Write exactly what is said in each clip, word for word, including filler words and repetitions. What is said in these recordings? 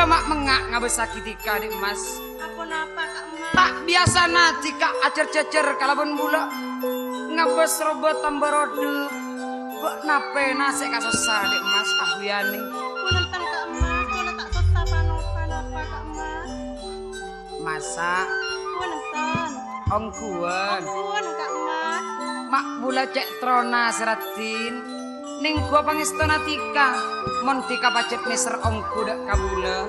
Ma' mengnga' ngabâssaghi Tika, Dhi' Mas. Aponapa, Ka' Mas? Ta' biyasana Tika ajhâr-jhâjhâr kalabân bulâ. Ngabâs robâ tamba rodhâ. Bâ' napèna sè èkasossa, Dhi' Mas, Abuyani? Ponapa, Ka' Mas? Kaulâ ta' sossa pa-napa, Ka' Mas. Masa'? Ponapa? Ongghuwân. Ampon, Ka' Mas. Ma' bulâ cè' terrona sè raddhin. Nèngghuwâ pangèstona Tika. Mon Tika pajhât nèser ongghu dâ' ka bulâ.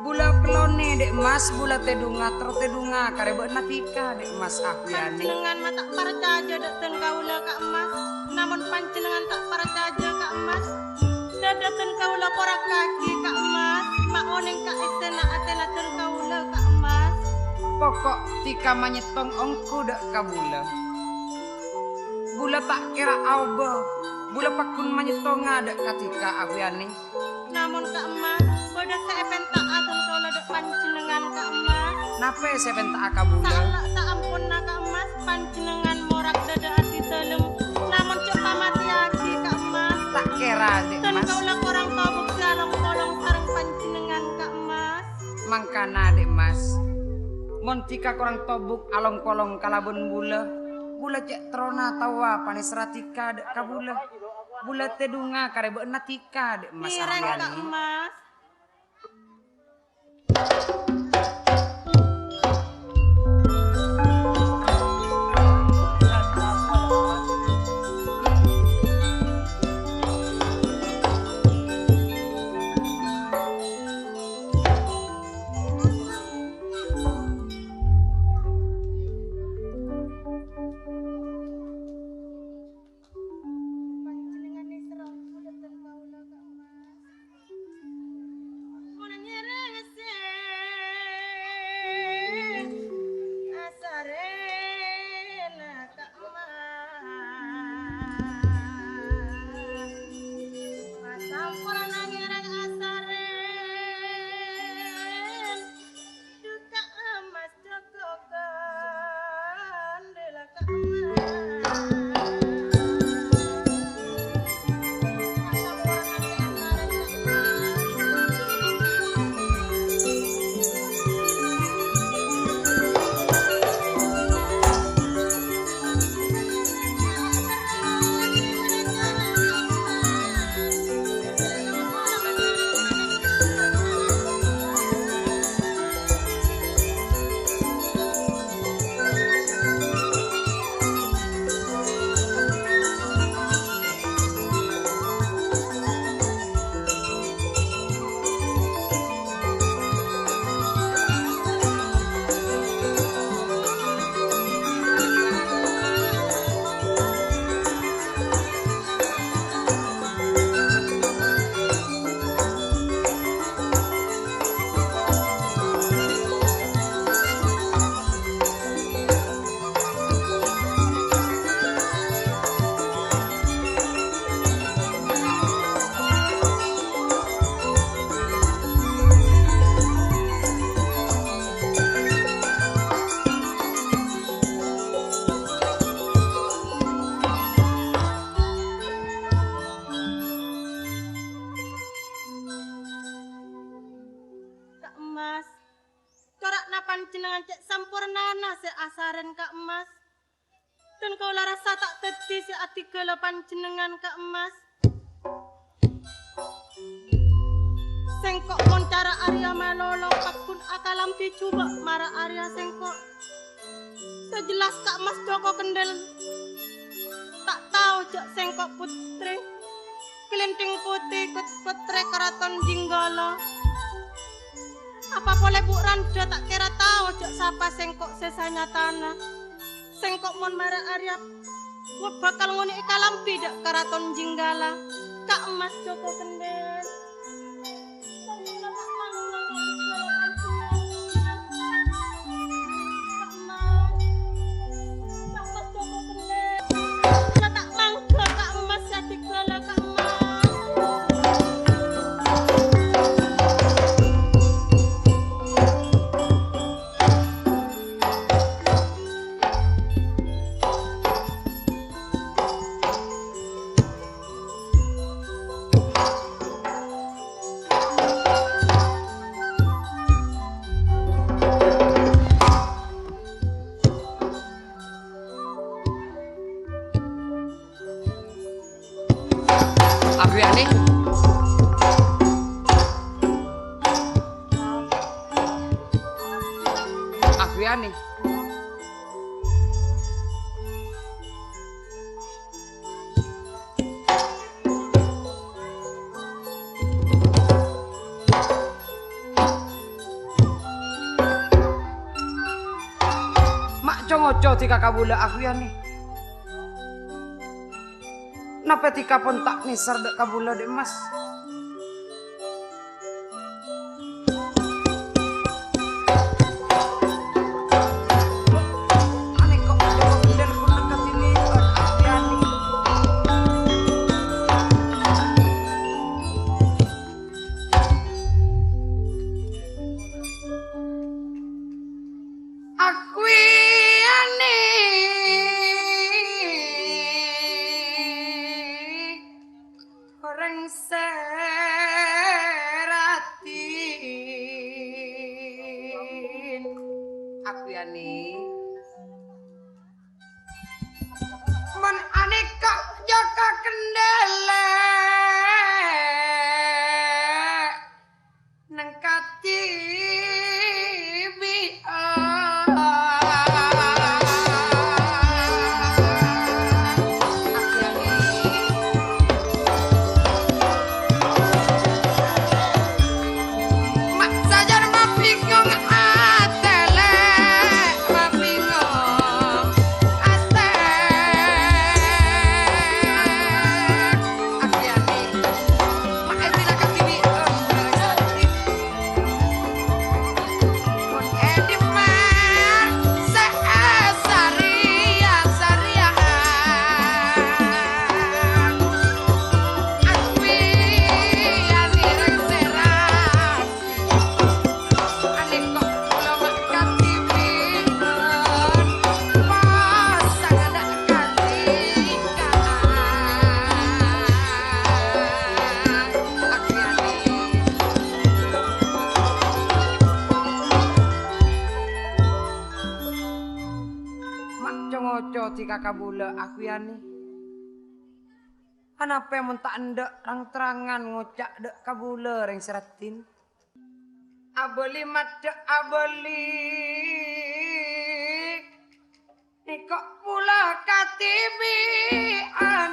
Bulâ pèlonè, Dhi' Mas, bulâ tèdungnga, terro tèdungnga karè bâ'na Tika, Dhi' Mas, Abuyani. Panjhennengngan ma' ta' parcajâ dâ' dân kaulâ, Ka' Mas. Namong panjhennengngan ta' parcajâ, Ka' Mas. Dâdâ dân kaulâ korang kaghi, Ka' Mas. Ma' onèng ka èssèna atèna dân kaulâ, Ka' Mas. Poko' Tika manyèttong ongghu dâ' ka bulâ. Bulâ ta' kèra aobâ. Bulâ pagghun manyèttonga dâ' ka Tika, Abuyani. Namong, Ka' Mas, bâdâ sè èpènta'a dân kaulâ dâ' panjhennengngan, Ka' Mas. Napè sè èpènta'a ka bulâ? Sala-, saamponna, Ka' Mas, panjhennengngan morok dâdâ abdhi dhâlem. Namong jhâ' pamatèyaghi, Ka' Mas. Ta' kèra, Dhi' Mas. Dân kaulâ korang tobuk sè along-polong sareng panjhennengngan, Ka' Mas. Mangkana, Dhi' Mas, mon Tika korang tobuk along-polong kalabân bulâ, bulâ cè' terrona taowa panèserra Tika dâ' ka bulâ. Bulâ tèdungnga karè bâ'na Tika, Dhi' Mas. Ngèrèng, Abuyani. Ka' Mas. Panjhennengngan nèserra ongghu dâ' dân kaulâ, Ka' Mas. Mon ngèrèng sè asarèna, Ka' Mas. Masampurna ngèrèng asarèn. Duka emas joko kandela ka emas. Ka' emas. Cora'na panjhennengngan cè' sampornana sè asarèn ka' emas. Dân kaulâ rassa ta' dhâddhi sè adhigghâlâ panjhennengngan ka' emas. Sèngko' mon cara arèya malolo pagghun akalambhi jhubâ' mara arèya sèngko'. Sè jelas ka' emas Joko Kendel ta' tao jhâ' sèngko' pottrè. Kalinthing Putih, pot-, pottrè Karaton Jenggala. Apa polè Bu' Randha ta' kèra tao jhâ' sapa sèngko' sè sanyatana. Sèngko' mon mara arèya, bhâkal ngonè'è kalambhi dâ' Karaton Jenggala, ka' emas Joko Kendel. Codi ka kabulâ, Akhwiyani. Napè dhika pon ta' nèsèr dâ' kabulâ, Dhi' Mas? Akhwiyani orèng sè raddhin. Akhwiyani. Mon anèka jhâ' kakendhâlè neng kadhibi'ân. Ma' sajân mabingong atè, Lè', mabingong atè. Akhwiyani, ma' èdila kadhibi', Om, Lè'. Mon è dhimma sè èsarèya-sarèya, Akhwiyani rèng sè ra- Anèka kaulâ ma' kadhibi'ân, pas sanganna kadikaan. Akhwiyani. Ma' co-ngoco dhika kabulâ, Akhwiyani. Anapè mon ta' endâ' rang-terrangan ngoca' dâ' kabulâ rèng sè raddhin? Abâli maddhâ abâli, nèko' pula kadhibi'ân.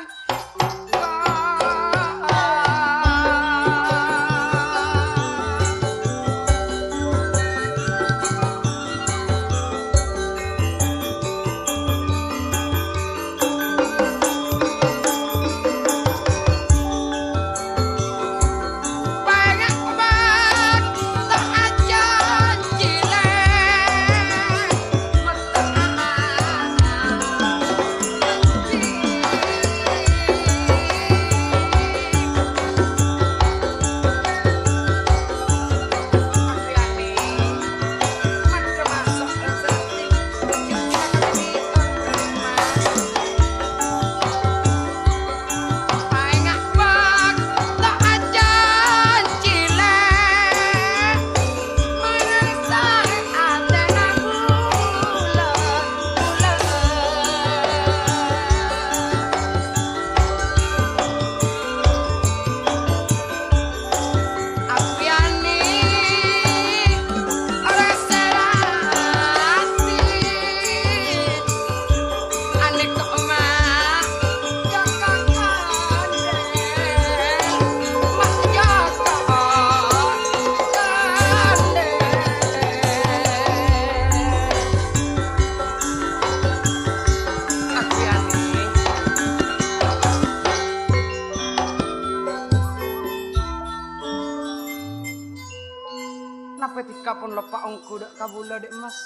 Napè dhika pon loppa ongghu dâ' kabulâ, Dhi' Mas?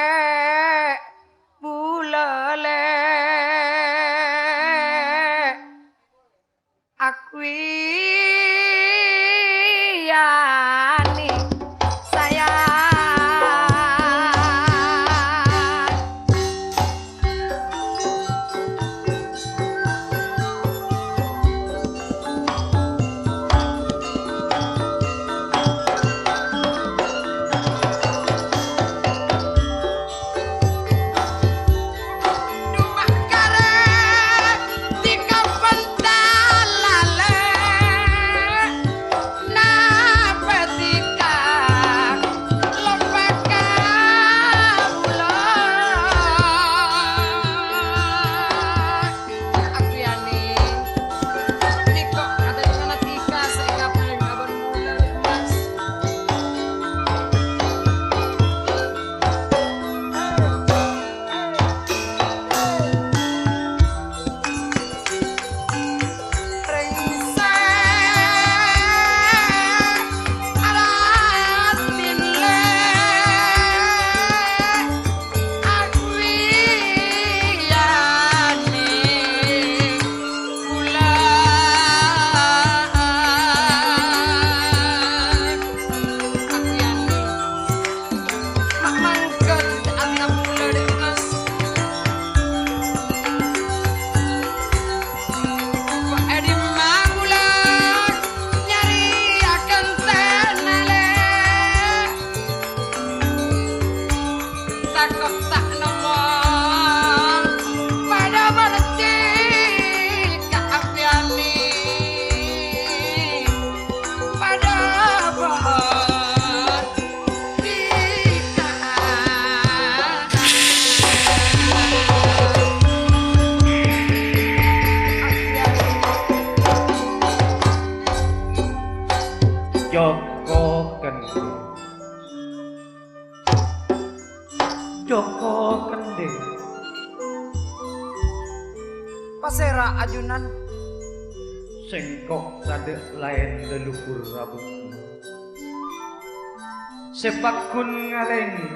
Alè' bulâ, Lè'. Akhwiyani sayang. Sèra ajunan. Sèngko' tadâ' laèn leluhur rabu. Sè pagghun ngalèngè,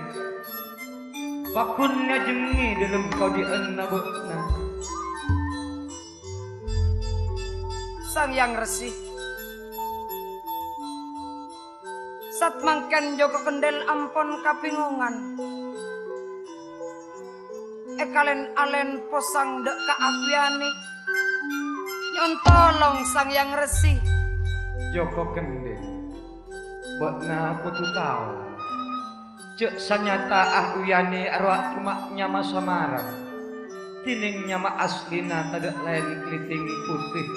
pagghun ngajhengngè dâlem kaodi'ânna bâ'na. Sang Hyang Resi. Satmangkèn Joko Kendel ampon kabingongan. Èkalèn-alèn posang dâ' ka Ahuyani. Nyo'on tolong Sang Hyang Resi. Joko Kendel, bâ'na kodhu tao jâ' sanyata Ahuyani arowa coma nyama samaran. Dhinèng nyama aslina tadâ' laèn Kliting Putih,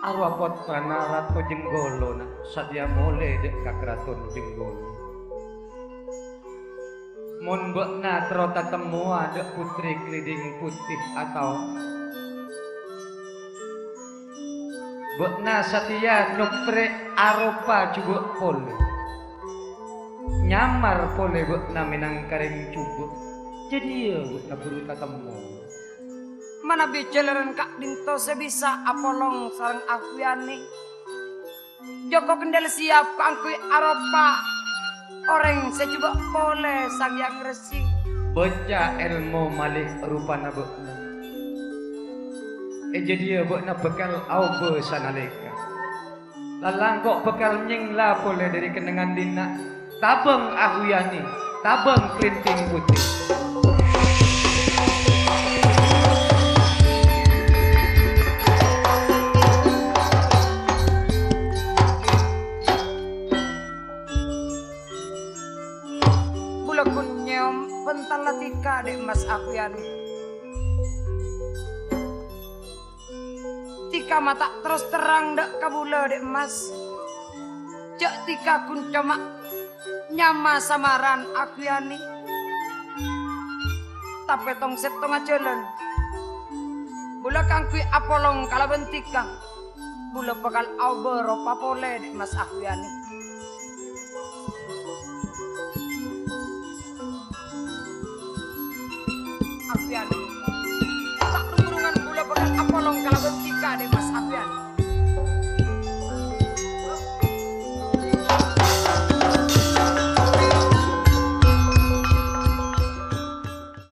arowa pottrana Rato Jenggolo, na', sadhâjâ molè dâ' ka Karaton Jenggolo. Mon bâ'na terro tatemmowa dâ' Putri Kliting Putih atao bâ'na satèya nyoprè' aropa jhubâ' polè. Nyamar polè bâ'na mènangka rèng jhubâ'. Jâdiyâ bâ'na buru tatemmo. Manabi jhâlânan ka'dinto sè bisa apolong sareng Ahuyani, Joko Kendel siap kaangghuy aropa orèng sè jhubâ' polè Sang Hyang Resi. Bâca èlmo malè rupana bâ'na. È jâdiyâ bâ'na bhâkal aobâ sanalèka. Lala engko' bhâkal nyèngla polè dâri kennengngan dinna', tabâng Ahuyani, tabâng Kliting Putih. Bulâ ghun nyèom bhântalla dhika, Dhi' Mas Ahuyani. Dhika ma' ta' terros terrang dâ' ka bulâ, Dhi' Mas. Jâ' dhika ghun coma nyama samaran Ahuyani. Tapè tong-settongnga jhâlân, bulâ kaangghuy apolong kalabân dhika. Bulâ bhâkal aobâ ropa polè, Dhi' Mas Ahuyani. Ahuyani.